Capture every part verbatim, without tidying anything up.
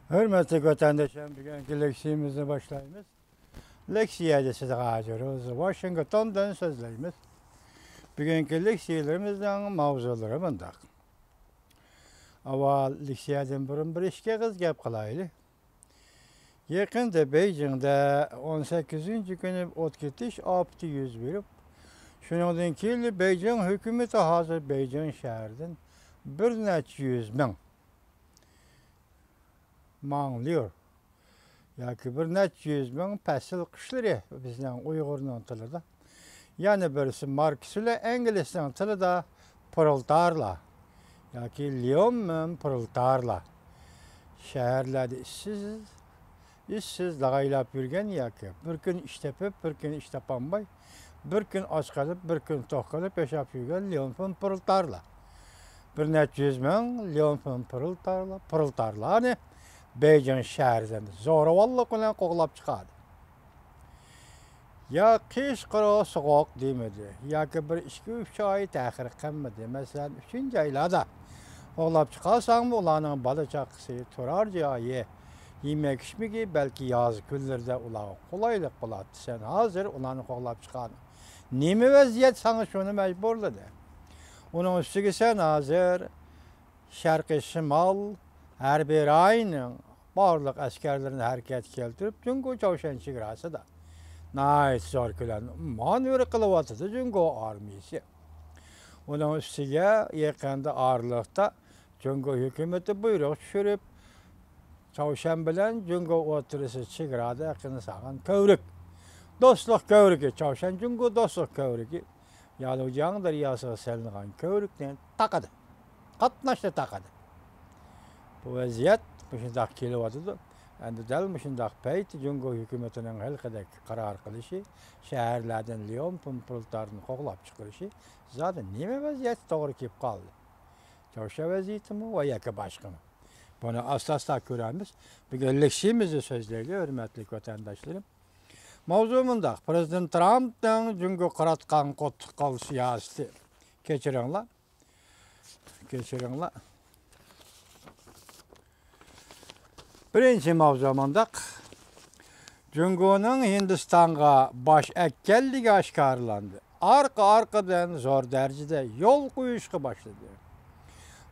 ھۆرمەتلىك ۋەتەنداشلار، بۈگۈنكى لېكسىيىمىزنى باشلايمىز. لېكسىيەدە سىزگە ھازىر ۋاشىنگتوندىن سۆزلەيمىز. بۈگۈنكى لېكسىيىلىرىمىزنىڭ ماۋزۇلىرى مۇنداق. ئاۋۋال لېكسىيەدىن بۇرۇن بىر ئىككى ئېغىز گەپ قىلايلى. يېقىندا بېيجىڭدا ئون سەككىزىنچى كۈنى ئوت كېتىش ئاپىتى يۈز بېرىپ، شۇنىڭدىن كېيىن بېيجىڭ ھۆكۈمىتى ھازىر بېيجىڭ شەھىرىدىن بىر نەچچە يۈز مىڭ ماڭليۇر ياكى بىر نەچچە يۈز مىڭ پەسىل قۇشلىرى، بىزنىڭ ئۇيغۇرنىڭ تىلىدا. يەنە بىرسى ماركس بىلەن ئەنگلىسنىڭ تىلىدا پرولېتارلار ياكى ليۇمېن پرولېتارلار. شەھەرلەردە ئىشسىز، ئىشسىز لاغايلاپ يۈرگەن ياكى بىر كۈن ئىش تېپىپ، بىر كۈن ئىش تاپالماي، بىر كۈن ئاچ قېلىپ، بىر كۈن توق قېلىپ ياشاپ يۈرگەن ليۇمېن پرولېتارلار. بىر نەچچە يۈز مىڭ ليۇمېن پرولېتارلار، پرولېتارلارنى بېيجىڭ شەھىرىدىن زورىۋاللىق بىلەن قوغلاپ چىقاردى. يا قىشقىرىق سوغۇق دېمىدى، ياكى بىر ئىككى ئۈچ ئاي تەخىر قىلمىدى. مەسىلەن، ئۈچىنچى ئايلاردا قوغلاپ چىقارساڭمۇ، ئۇلارنىڭ بالا-چاقىسى، تۇرار جايى، يېمەك-ئىچمىكى، بەلكى ياز كۈنلىرىدە ئۇلارغا قولايلىق بولاتتى. سەن ھازىر ئۇلارنى قوغلاپ چىقار. نېمە ۋەزىيەت ساڭا شۇنى مەجبۇرلىدى؟ ئۇنىڭ ئۈستىگە سەن ھازىر شەرقىي شىمال ھەربىي رايوننىڭ بارلىق ئەسكەرلىرىنى ھەرىكەتكە كەلتۈرۈپ، جۇڭگو چاۋشيەن چېگراسىدا ناھايىتى زور كۆلەمدە مانېۋىر قىلىۋاتىدۇ جۇڭگو ئارمىيىسى. ئۇنىڭ ئۈستىگە يېقىندا ئارىلىقتا جۇڭگو ھۆكۈمىتى بۇيرۇق چۈشۈرۈپ، چاۋشيەن بىلەن جۇڭگو ئوتتۇرىسى چېگرادا يېقىن سالغان كۆۋرۈك، دوستلۇق كۆۋرۈكى، چاۋشيەن جۇڭگو دوستلۇق كۆۋرۈكى، يالۇجياڭ دەرياسىغا سېلىنغان كۆۋرۈكنى تاقىدى. قاتناشنى تاقىدى. بۇ ۋەزىيەت مۇشۇنداق كېلىۋاتىدۇ. ئەمدى دەل مۇشۇنداق پەيت جۇڭگو ھۆكۈمىتىنىڭ ھېلىقىدەك قارار قىلىشى، شەھەرلەردىن ليۇمېن پرولېتارنى قوغلاپ چىقىرىشى زادى نېمە ۋەزىيەتتە توغرا كېلىپ قالدى؟ چاۋشيەن ۋەزىيىتىمۇ ۋە ياكى باشقىمۇ؟ بۇنى ئاستا-ئاستا كۆرەرمىز. بۈگۈن لېكسىيىمىزنى سۆزلەيلى، ھۆرمەتلىك ۋەتەنداشلىرىم. ماۋزۇ مۇنداق، پىرېزىدېنت ترامپنىڭ جۇڭگوغا قاراتقان قوتلۇق قول سىياسىتى. كەچۈرۈڭلار. كەچۈرۈڭلار. بىرىنچى ماۋزۇ مۇنداق. جۇڭگونىڭ ھىندىستانغا باش ئەگكەنلىكى ئاشكارىلاندى. ئارقا-ئارقىدىن زور دەرىجىدە يول قويۇشقا باشلىدى.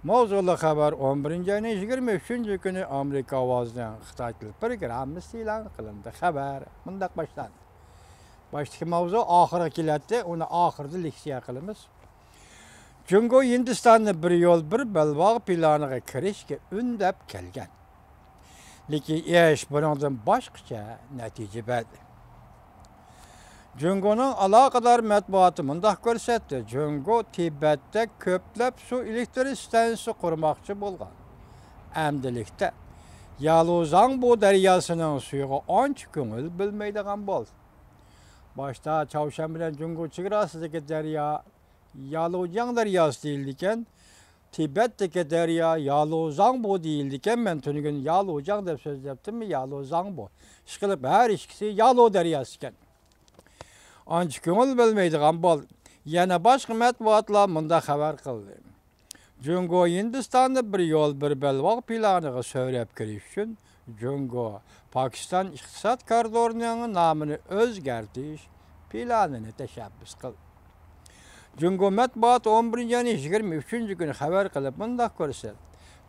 ماۋزۇلۇق خەۋەر ئون بىرىنچى ئاينىڭ يىگىرمە ئۈچىنچى كۈنى ئامېرىكا ئاۋازىنىڭ خىتاي تىل پروگراممىسىدا ئېلان قىلىندى. خەۋەر مۇنداق باشلاندى. باشتىكى ماۋزۇ ئاخىرغا كېلەتتى، ئۇنى ئاخىرىدا لېكسىيە قىلىمىز. جۇڭگو ھىندىستاننى بىر يول، بىر بەلباغ پىلانىغا كىرىشكە ئۈندەپ كەلگەن. لېكىن ئىش بۇنىڭدىن باشقىچە نەتىجە بەردى. جۇڭگونىڭ ئالاقىدار مەتبۇئاتى مۇنداق كۆرسەتتى، جۇڭگو تىبەتتە كۆپلەپ سۇ ئېلېكتر ئىستانسىسى قۇرماقچى بولغان. ئەمدىلىكتە يالۇزاڭبۇ دەرياسىنىڭ سۈيىگە ئانچە كۆڭۈل بۆلمەيدىغان بولدى. باشتا چاۋشيەن بىلەن جۇڭگو چېگراسىدىكى دەريا يالۇجياڭ دەرياسى دېيىلىدىكەن، تىبەتتىكى دەريا يالۇزاڭبۇ دېيىلىدىكەن، مەن تۈنۈگۈن يالۇجياڭ دەپ سۆزلەپتىممۇ، يالۇزاڭبۇ. ئىشقىلىپ ھەر ئىككىسى يالۇ دەرياسى ئىكەن. ئانچە كۆڭۈل بۆلمەيدىغان بول. يەنە باشقا مەتبۇئاتلار مۇنداق خەۋەر قىلدى. جۇڭگو ھىندىستاندا بىر يول، بىر بەلباغ پىلانىغا سۆرەپ كىرىش ئۈچۈن جۇڭگو پاكىستان ئىقتىساد كارىدورىنىڭ نامىنى ئۆزگەرتىش پىلانىنى تەشەببۇس قىلدى. جۇڭگو مەتبۇئاتى ئون بىرىنچى ئاينىڭ يىگىرمە ئۈچىنچى كۈنى خەۋەر قىلىپ مۇنداق كۆرسەتتى،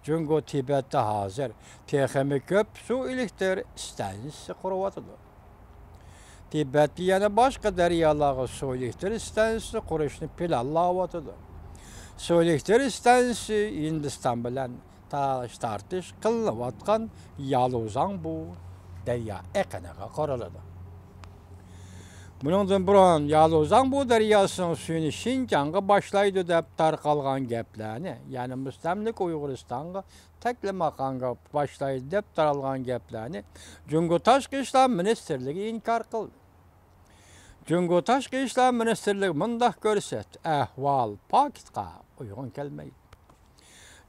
جۇڭگو تىبەتتە ھازىر تېخىمۇ كۆپ سۇ ئېلېكتر ئىستانسىسى قۇرۇۋاتىدۇ. تىبەتتە يەنە باشقا دەريالارغا سۇ ئېلېكتر ئىستانسىسى قۇرۇشنى پىلانلاۋاتىدۇ. سۇ ئېلېكتر ئىستانسىسى ھىندىستان بىلەن تالاش-تارتىش قىلىنىۋاتقان يالۇزاڭبۇ دەريا ئېقىنىغا قۇرۇلىدۇ. بۇنىڭدىن بۇرۇن يالۇزاڭبۇ دەرياسىنىڭ سۈيىنى شىنجاڭغا باشلايدۇ دەپ تارقالغان گەپلەرنى، يەنى مۇستەملىكە ئۇيغۇرىستانغا تەكلىماقانغا باشلايدۇ دەپ تارالغان گەپلەرنى جۇڭگو تاشقى ئىشلار مىنىستىرلىكى ئىنكار قىلدى. جۇڭگو تاشقى ئىشلار مىنىستىرلىكى مۇنداق كۆرسەتتى، ئەھۋال پاكىتقا ئۇيغۇن كەلمەيدۇ.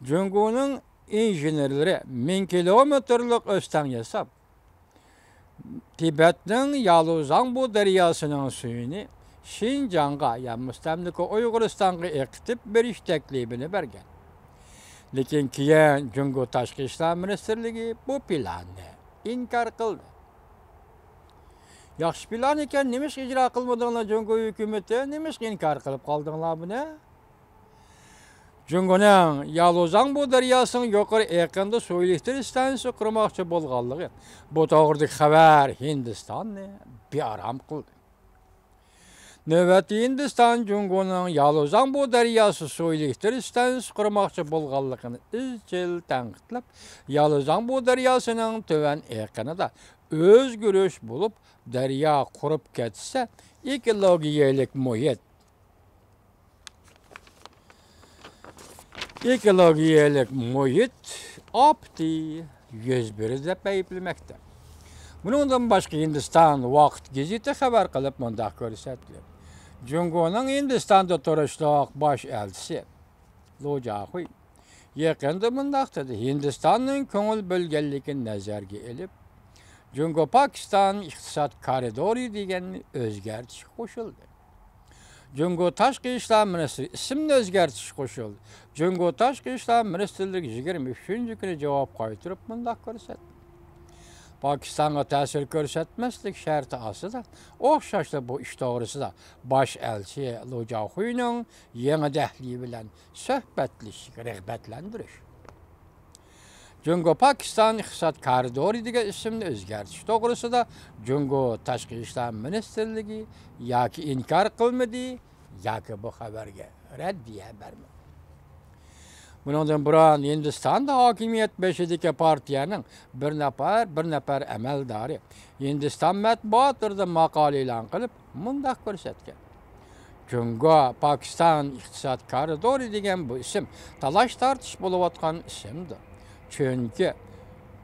جۇڭگونىڭ ئىنژېنېرلىرى مىڭ كىلومېتىرلىق ئۆستەڭ ياساپ، تىبەتنىڭ يالۇزاڭبۇ دەرياسىنىڭ سۈيىنى شىنجاڭغا، يا مۇستەملىكە ئۇيغۇرىستانغا ئېقىتىپ بېرىش تەكلىپىنى بەرگەن. لېكىن كېيىن جۇڭگو تاشقى ئىشلار مىنىستىرلىكى بۇ پىلاننى ئىنكار قىلدى. ياخشى پىلان ئىكەن، نېمىشقا ئىجرا قىلمىدىڭلار جۇڭگو ھۆكۈمىتى؟ نېمىشقا ئىنكار قىلىپ قالدىڭلار بۇنى؟ جۇڭگونىڭ يالۇزاڭبۇ دەرياسىنىڭ يۇقىرى ئېقىنىدا سۇ ئېلېكتر ئىستانسىسى قۇرماقچى بولغانلىقى، بۇ توغرىدىكى خەۋەر ھىندىستاننى بىئارام قىلدى. نۆۋەتتە ھىندىستان جۇڭگونىڭ يالۇزاڭبۇ دەرياسى سۇ ئېلېكتر ئىستانسىسى قۇرماقچى بولغانلىقىنى ئىزچىل تەنقىدلەپ، يالۇزاڭبۇ دەرياسىنىڭ تۆۋەن ئېقىنىدا ئۆزگىرىش بولۇپ، دەريا قۇرۇپ كەتسە، ئېكولوگىيەلىك مۇھىت، ئېكولوگىيەلىك مۇھىت ئاپىتى يۈز بېرىدۇ دەپ ئەيىبلىمەكتە. بۇنىڭدىن باشقا، ھىندىستان ۋاقىت گېزىتى خەۋەر قىلىپ مۇنداق كۆرسەتتى: جۇڭگونىڭ ھىندىستاندا تۇرۇشلۇق باش ئەلچىسى لۇ جياخۇي يېقىندا مۇنداق دېدى: ھىندىستاننىڭ كۆڭۈل بۆلگەنلىكىنى نەزەرگە ئېلىپ، جۇڭگو پاكىستان ئىقتىساد كارىدورى دېگەننى ئۆزگەرتىشكە قوشۇلدى. جۇڭگو تاشقى ئىشلار مىنىستىرى ئىسىمنى ئۆزگەرتىشكە قوشۇلدى. جۇڭگو تاشقى ئىشلار مىنىستىرلىكى يىگىرمە ئۈچىنچى كۈنى جاۋاب قايتۇرۇپ مۇنداق كۆرسەتتى: پاكىستانغا تەسىر كۆرسەتمەسلىك شەرتى ئاستىدا، ئوخشاشلا بۇ ئىش توغرىسىدا باش ئەلچى لۇ جياخۇينىڭ يېڭى دەھلى بىلەن سۆھبەتلىشىشىگە رىغبەتلەندۈرۈش. جۇڭگو پاكىستان ئىقتىساد كارىدورى دېگەن ئىسىمنى ئۆزگەرتىش توغرىسىدا جۇڭگو تاشقى ئىشلار مىنىستىرلىكى ياكى ئىنكار قىلمىدى، ياكى بۇ خەۋەرگە رەددىيە بەرمىدى. بۇنىڭدىن بۇرۇن ھىندىستاندا ھاكىمىيەت بېشىدىكى پارتىيەنىڭ بىر نەپەر، بىر نەپەر ئەمەلدارى ھىندىستان مەتبۇئاتلىرىدا ماقالە ئېلان قىلىپ، مۇنداق كۆرسەتكەن: جۇڭگو پاكىستان ئىقتىساد كارىدورى دېگەن بۇ ئىسىم تالاش-تارتىش بولۇۋاتقان ئىسىمدۇر. چۈنكى،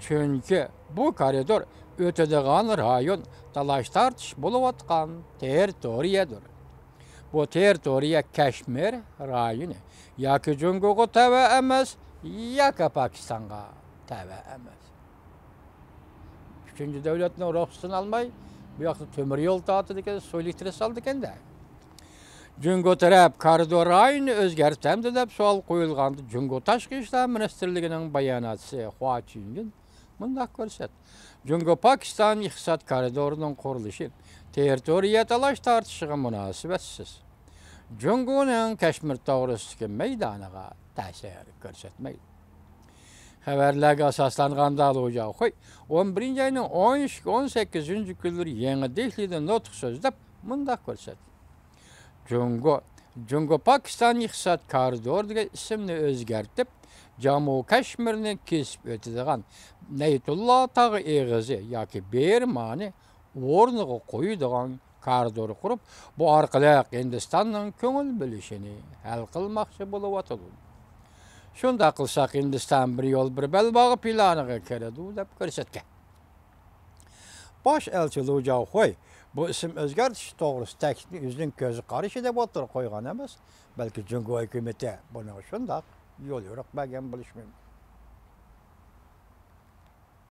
چۈنكى بۇ كارىدور ئۆتىدىغان رايون تالاش-تارتىش بولۇۋاتقان تېررىتورىيەدۇر. بۇ تېررىتورىيە كەشمىر رايونى ياكى جۇڭگوغا تەۋە ئەمەس، ياكى پاكىستانغا تەۋە ئەمەس. ئۈچىنچى دۆلەتنىڭ رۇخسىتىنى ئالماي، بۇ ياقتا تۆمۈر يول تارتىدىكەن، سۇ ئېلېكتر سالىدىكەندە. جۇڭگو تەرەپ كارىدور رايونىنى ئۆزگەرتەمدۇ دەپ سوئال قويۇلغاندا، جۇڭگو تاشقى ئىشلار مىنىستىرلىكىنىڭ باياناتچىسى خۇا چۈنگۈن مۇنداق كۆرسەتتى: جۇڭگو پاكىستان ئىقتىساد كارىدورىنىڭ قۇرۇلۇشى تېررىتورىيە تالاش-تارتىشىغا مۇناسىۋەتسىز. جۇڭگونىڭ كەشمىر توغرىسىدىكى مەيدانىغا تەسىر كۆرسەتمەيدۇ. خەۋەرلەرگە ئاساسلانغاندا، لۇ جياخۇي ئون بىرىنچى ئاينىڭ ئون ئىككى، ئون سەككىزىنچى كۈنلىرى يېڭى دېھلىدا نۇتۇق سۆزلەپ مۇنداق كۆرسەتتى: جۇڭگو، جۇڭگو پاكىستان ئىقتىساد كارىدورى دېگەن ئىسىمنى ئۆزگەرتىپ، جامۇ كەشمىرنى كېسىپ ئۆتىدىغان نەيتۇللا تاغ ئېغىزى ياكى بىرمانى ئورنىغا قويىدىغان كارىدور قۇرۇپ، بۇ ئارقىلىق ھىندىستاننىڭ كۆڭۈل بۆلۈشىنى ھەل قىلماقچى بولۇۋاتىدۇ. شۇنداق قىلساق، ھىندىستان بىر يول، بىر بەلباغ پىلانىغا كىرىدۇ، دەپ كۆرسەتكەن. باش ئەلچى لۇ جياخۇي بۇ ئىسىم ئۆزگەرتىش توغرىسىدا تەكلىپنى ئۆزىنىڭ كۆز قارىشى دەپ ئوتتۇرىغا قويغان ئەمەس، بەلكى جۇڭگو ھۆكۈمىتى بۇنىڭغا شۇنداق يوليورۇق بەرگەن بولۇشى مۇمكىن.